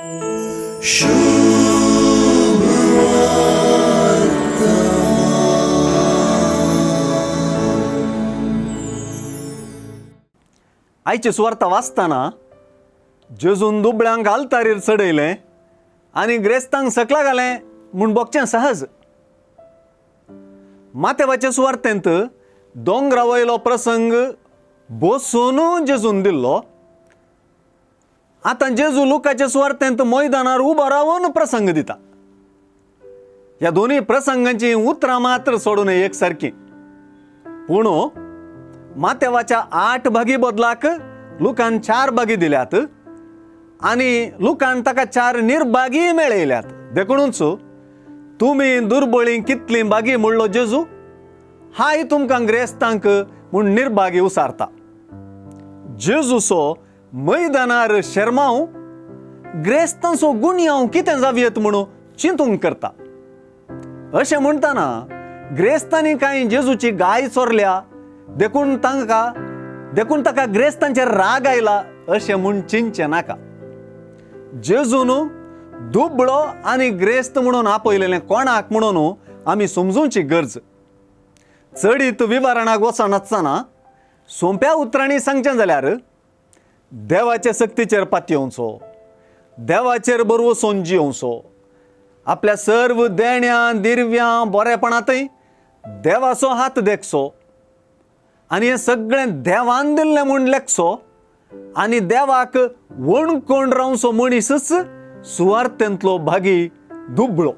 आयची सुवार्ता वाचतना जेजून दुबळ्यांक आल्तारीर चडयलें आनी ग्रेस्तांक सकला घालें म्हूण भोगचें सहज. माथ्यावाचे सुवार्तेंत दोंगरा वयलो प्रसंग बसून जेजून दिल्लो. आतां जेजू लुकाचे सुवार्तेंत मैदानार उबो रावन प्रसंग दिता. ह्या दोनूय प्रसंगांची उतरां मात्र सोडून एक सारकी, पूण माथ्यावाच्या 8 भागी बदलाक लुकान 4 भागी दिल्यात आनी लुकान ताका 4 निर्भागी मेळयल्यात. देखूनच तुमी दुर्बळी कितली भागी म्हणलो जेजू हाय तुमकां ग्रेस्तांक म्हूण निर्भागी उसारता. जेजूचो मैदानार शेरमांव ग्रेस्तांचो गुणयांव कितें जावयेत म्हणून चिंतूंक करता. अशें म्हणटना ग्रेस्तांनी कांय जेजूची गाय चोरल्या देखून ताका ग्रेस्तांचेर राग आयला अशें म्हूण चिंतचें नाका. जेजून दुबळो आनी ग्रेस्त म्हणून आपयलेलें कोणाक म्हणून आमी समजूची गरज. चडीत विवरणाक वचनासतना सोंप्या उतरांनी सांगचें जाल्यार देवाचे सक्तीचेर पातयेवचो, देवाचेर बरवसून जियोवचो, आपल्या सर्व देण्यां दिरव्यां बरेपणांतय देवाचो हात देखचो आनी हें सगळें देवान दिल्लें म्हूण लेखचो आनी देवाक वणकोण रावचो मनीसच सुवार्थेंतलो भागी दुबळो.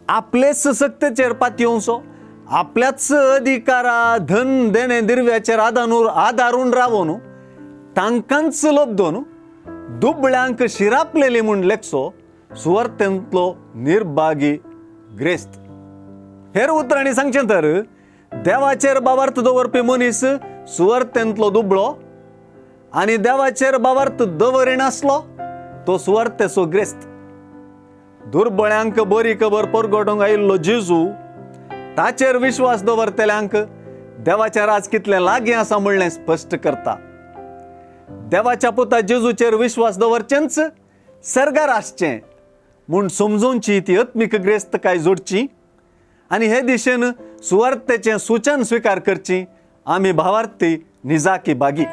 आपलेच सक्तेचेर पातयेवचो, आपल्याच अधिकारा धन देणे दिरव्याचेर आदारून रावून तांकांच लोबदोन दुबळ्यांक शिरापलेली म्हूण लेखचो सुवार्थेंतलो निर्भागी ग्रेस्त. हेर उतरांनी सांगचें तर देवाचेर बावार्थ दवरपी मनीस सुवार्थेंतलो दुबळो आनी देवाचेर बावार्थ दवरिनासलो तो सुवार्थेचो ग्रेस्त. दुर्बळ्यांक बरी खबर परगटूंक आयिल्लो जेजू ताचेर विश्वास दवरतल्यांक देवाचें राज कितलें लागीं आसा म्हणलें स्पश्ट करता. देवाच्या पुता जेजूचेर विश्वास दवरचेंच सर्गार आसचें म्हूण समजूनची ती आत्मीक ग्रेस्तकाय जोडची आनी हे दिशेन सुवार्थेचें सूचन स्विकार करची आमी भावार्थी निजाकी भागी.